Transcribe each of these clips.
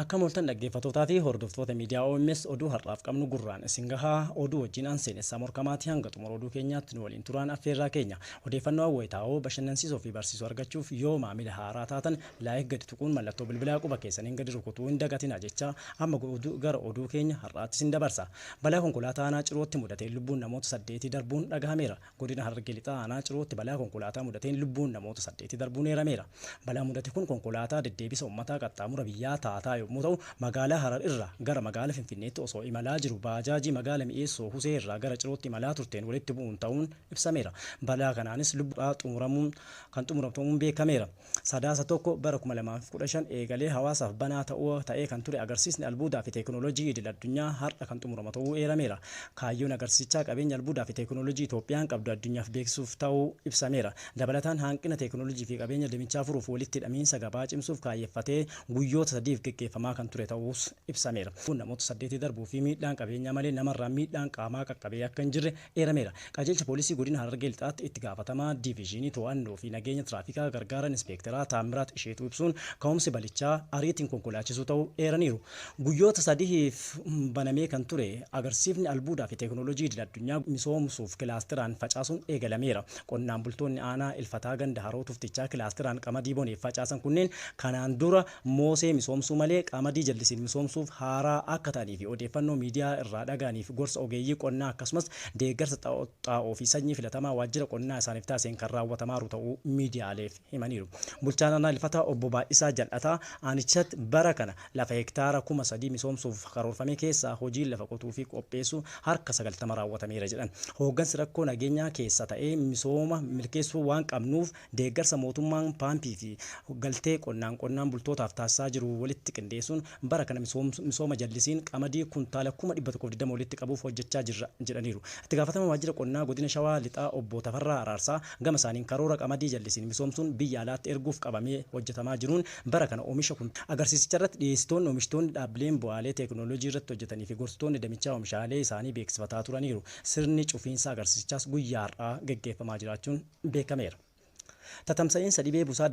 Akkam ooltan dhaggeeffattootaa fi hordoftoota miidiyaa OMS, oduu har'aaf qabnu gurraan isin gahaa. Oduu wajjin aan seenessaa morkamaatii. Hanga xumura oduu keenyaatti nu waliin turaan affeerraa keenya. Odeeffannoo hawwataa'oo, bashannansiisoo fi barsiisoo argachuuf yoo maamila haaraa taatan like gadi tuquun mallattoo bilbilaa quba keessaniin gadi rukutuu hin dagatina jecha, amma gara oduu keenya har'aatti isin dabarsa. Balaa konkolaataa aanaa Cirootti mudateen lubbuun namoota 8 darbuun dhagahameera. Godina Harargee Lixaa aanaa Cirootti balaa konkolaataa mudateen lubbuun namoota 8 darbuun eerameera. Balaa mudate kun konkolaataa deddeebisa uummataa qaxxaamura biyyaa taataa yommuu ta'u, magaalaa Harar irraa gara magaalaa Finfinneetti osoo imalaa jiru baajaajii magaala Mi'eessoo Husee irraa gara Cirootti imalaa turteen walitti bu'uun ta'uun ibsameera. Balaa kanaanis lubbuun xumuramuun kan xumuramtuun beekameera. Sadaasa 1 bara 2015 eegalee hawaasaaf banaa ta'uu ta'ee kan ture agarsiisni albuudaa fi teekinooloojii idil addunyaa har'a kan xumurama ta'uu eerameera. Kaayyoon agarsiisichaa qabeenya albuudaa fi teekinooloojii Itoophiyaan qabdu addunyaaf beeksisuuf ta'uu ibsameera. Dabalataan hanqina teekinooloojii fi qabeenya damichaa furuuf walitti hidhamiinsa gabaa cimsuuf kaayeffatee guyyoota 3f geggeeffamaa kan ture ta'uus ibsameera. Kun namoota 8 darbuu fi miidhaan qabeenyaa malee namarraa miidhaan qaamaa qaqqabee akka hin jirre eerameera. Qajeelcha poolisii godina Harargee Lixaatti itti gaafatamaa diiviizhinii to'annoo fi nageenya tiraafikaa gargaaran inspeektaraa Taamiraat Isheetuu ibsuun, ka'umsi balichaa ariitiin konkolaachisuu ta'uu eeraniiru. Guyyoota 3f banamee kan ture agarsiifni albuudaa fi teekinooloojii idil addunyaa misoomsuuf kilaasteraan facaasuun eegalameera. Qonnaan bultoonni aanaa Ilfataa ganda Haroo Tuftichaa kilaasteraan qamadii boneef facaasan kunneen kanaan dura moosee misoomsuu malee qamadii jallisiin misoomsuuf haaraa akka ta'anii fi odeeffannoo miidiyaa irraa dhaga'aniif gorsa ogeeyyii qonnaa akkasumas deeggarsa xaa'oo fi sanyii filatamaa waajjira qonnaa isaaniif taasiseen kan raawwatamaaru ta'uu miidiyaaleef himaniiru. Bulchaan aanaa Ilfataa obbo Baay'isaa Jal'ataa aanichatti bara kana lafa hektaara 3000 misoomsuuf karoorfame keessaa hojiin lafa qotuu fi qopheessuu harka 90 raawwatameera jedhan. Hooggansi rakkoo nageenyaa keessa ta'ee misooma milkeessuu waan qabnuuf deeggarsa mootummaan paampii fi galtee qonnaan bultootaaf taasisaa jiru walitti qindeessuun bara kana misooma jallisiin qamadii kuntaala 120,000 walitti qabuuf hojjechaa jirra jedhaniiru. Itti gaafatama waajjira qonnaa godina Shawaa Lixaa obbo Tafarraa Araarsaa gama isaaniin, karoora qamadii jallisiin misoomsuun biyya alaatti erguuf qabamee hojjetamaa jiruun bara kana oomisha kun agarsiisicha irratti dhiyeessitoonni, oomishtoonni, dhaabbileen bu'aalee teekinooloojii irratti hojjetanii fi gorsitoonni damichaa oomishaalee isaanii beeksifataa turaniiru. Sirni cufiinsa agarsiisichaas guyyaa har'aa geggeeffamaa jiraachuun beekameera. Tatamsa'iinsa dhibee busaa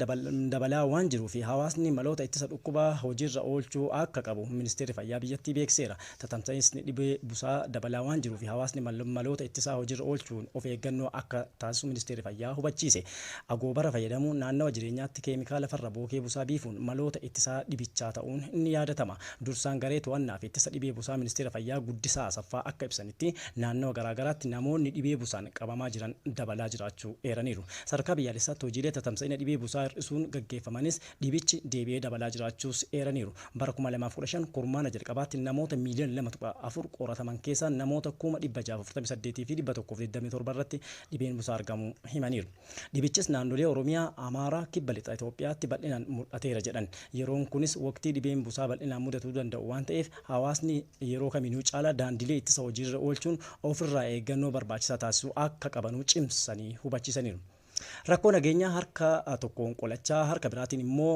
dabalaa waan jiruu fi hawaasni maloota ittisa dhukkubaa hojiirra oolchuu akka qabu ministeerri fayyaa biyyattii beeksiseera. Tatamsa'iinsi dhibee busaa dabalaa waan jiruu fi hawaasni maloota ittisaa hojiirra oolchuun of eeggannoo akka taasisu ministeerri fayyaa hubachiise. Agoobara fayyadamuun, naannawa jireenyaatti keemikaala farra bookee busaa biifuun maloota ittisaa dhibichaa ta'uun ni yaadatama. Dursaan garee to'annaa fi ittisa dhibee busaa ministeera fayyaa Guddisaa Asaffaa akka ibsanitti, naannawa garaagaraatti namoonni dhibee busaan qabamaa jiran dabalaa jiraachuu eeraniiru. Sadarkaa biyyaalessaatti hojiilee tatamsa'ina dhibee busaa hir'isuun gaggeeffamanis dhibichi deebi'ee dabalaa jiraachuus eeraniiru. Bara 2015 kurmaana jalqabaatti namoota miiliyoona 2.4 qorataman keessaa namoota 648,127 irratti dhibeen busaa argamuu himaniiru. Dhibichis naannolee Oromiyaa, Amaaraa, Kibba Lixa Itoophiyaatti bal'inaan mul'ateera jedhan. Yeroon kunis waqtii dhibeen busaa bal'inaan mudatuu danda'u waan ta'eef hawaasni yeroo kamiinuu caalaa daandilee ittisa hojiirra oolchuun ofirraa eeggannoo barbaachisaa taasisuu akka qabanuu cimsanii hubachiisaniiru. Rakkoo nageenyaa harka tokkoon qolachaa harka biraatiin immoo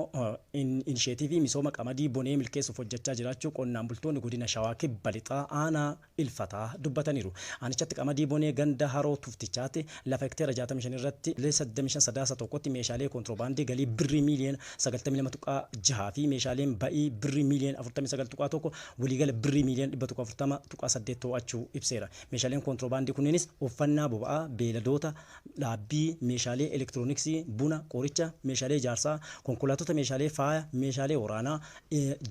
inisheetiivii misooma qamadii bonee milkeessuuf hojjechaa jiraachuu qonnaan bultoonni godina Shawaa Kibba Lixaa aanaa Ilfataa dubbataniiru. Aanichatti qamadii bonee ganda Haroo Tuftichaatti lafa hektaara 65 irratti 25 Sadaasa 1tti meeshaalee kontiroobaandii galii birrii miiliyoona 92.6 fi meeshaaleen ba'ii birrii miiliyoona 49.1, waliigala birrii miiliyoona 140.8 to'achuu ibseera. Meeshaaleen kontiroobaandii kunneenis uffannaa boba'aa, beeyladoota dhaabbii, meeshaalee elektirooniksii, buna, qoricha, meeshaalee ijaarsaa, konkolaattota, meeshaalee faaya, meeshaalee waraanaa,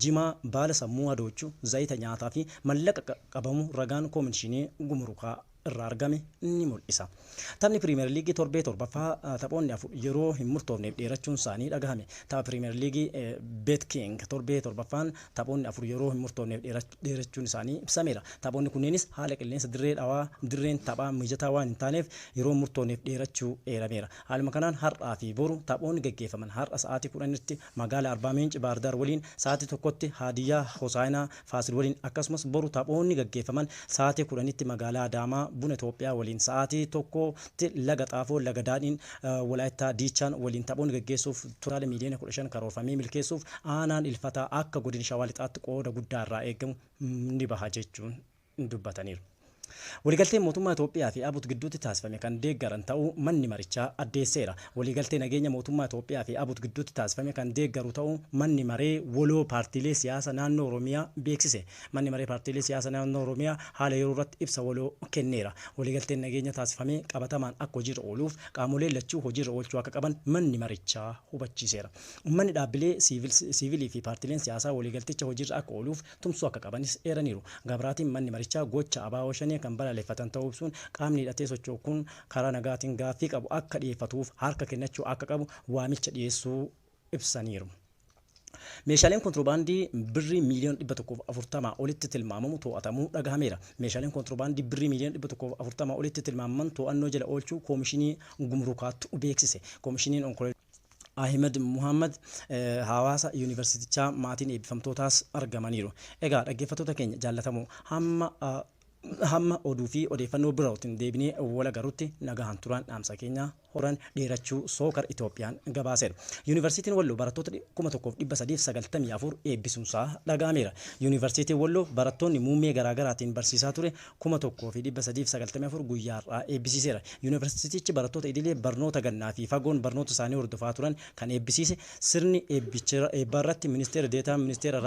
jimaa, baala sammuu hadoochu, zayita nyaataa fi mallaqa qabamu ragaan koomishinii gumurukaa irraa argame ni mul'isa. Taphni Piriimeer Liigii torbee torbaffaa taphoonni afur yeroo hin murtoofneef dheerachuun isaanii dhagahame. Tapha Piriimeer Liigii BetKing torbee torbaffaan taphoonni afur yeroo hin murtoofneef dheerachuun isaanii ibsameera. Taphoonni kunneenis haala qilleensa dirree dhawaa dirreen taphaa mijataa waan hin taaneef yeroo murtoofneef dheerachuu eerameera. Haaluma kanaan har'aa fi boru taphoonni gaggeeffaman har'a sa'aatii 10tti magaala Arbaa Miinci Baardaar waliin, sa'aatii 1tti Haadiyyaa Hosaayinaa Faasil waliin, akkasumas boru taphoonni gaggeeffaman sa'aatii 10tti magaalaa Adaamaa Buna Itoophiyaa waliin, sa'aatii 1tti Laga Xaafoo Laga Daadhiin Walaayittaa Diichaan waliin taphoonni gaggeessuuf totaala miiliyoona 15 karoorfamee milkeessuuf aanaan Ilfataa akka godina Shawaa Lixaatti qooda guddaa irraa eegamu ni baha jechuun dubbataniiru. Waliigalteen mootummaa Itoophiyaa fi ABUT gidduutti taasifame kan deeggaran ta'uu manni marichaa addeesseera. Waliigaltee nageenya mootummaa Itoophiyaa fi ABUT gidduutti taasifame kan deeggaru ta'uu manni maree waloo paartiilee siyaasa naannoo Oromiyaa beeksise. Manni maree paartiilee siyaasa naannoo Oromiyaa haala yeroo irratti ibsa waloo kenneera. Waliigalteen nageenya taasifame qabatamaan akka hojiirra ooluuf qaamoleen lachuu hojiirra oolchuu akka qaban manni marichaa hubachiiseera. Uummanni dhaabbilee siivilii fi paartiileen siyaasaa waliigalticha hojiirra akka ooluuf tumsuu akka qabanis eeraniiru. Gabraatiin manni marichaa gocha ABO Shanee kan balaaleffatan ta'uu ibsuun qaamni hidhatee socho'u kun karaa nagaatiin gaaffii qabu akka dhiyeeffatuuf harka kennachuu akka qabu waamicha dhiyeessuu ibsaniiru. Meeshaaleen kontiroobaandii birrii miiliyoona 140 olitti tilmaamamu to'atamuu dhagahameera. Meeshaaleen kontiroobaandii birrii miiliyoona 140 olitti tilmaamaman to'annoo jala oolchuu koomishinii gumrukaatti beeksise. Koomishiniin Onkoloolessa Ahmed Muhammad hawaasa yuunivarsiitichaa maatiin eebbifamtootaas argamaniiru. Egaa dhaggeeffattoota keenya jaallatamoo, hamma oduu fi odeeffannoo birootiin deebinee wal agarutti nagahan turan dhaamsa keenya. Horan dheerachuu Sookar Itoophiyaan gabaaseera. Yuunivarsiitiin Walloo barattoota 1394 eebbisuunsaa dhaga'ameera. Yuunivarsiitiin Walloo barattoonni muummee garaagaraatiin barsiisaa ture 1394 guyyaa har'aa eebbisiiseera. Yuunivarsiitichi barattoota idilee barnoota gannaa fi fagoon barnoota isaanii hordofaa turan kan eebbisiise sirni eebbaa irratti ministeera deetaa ministeera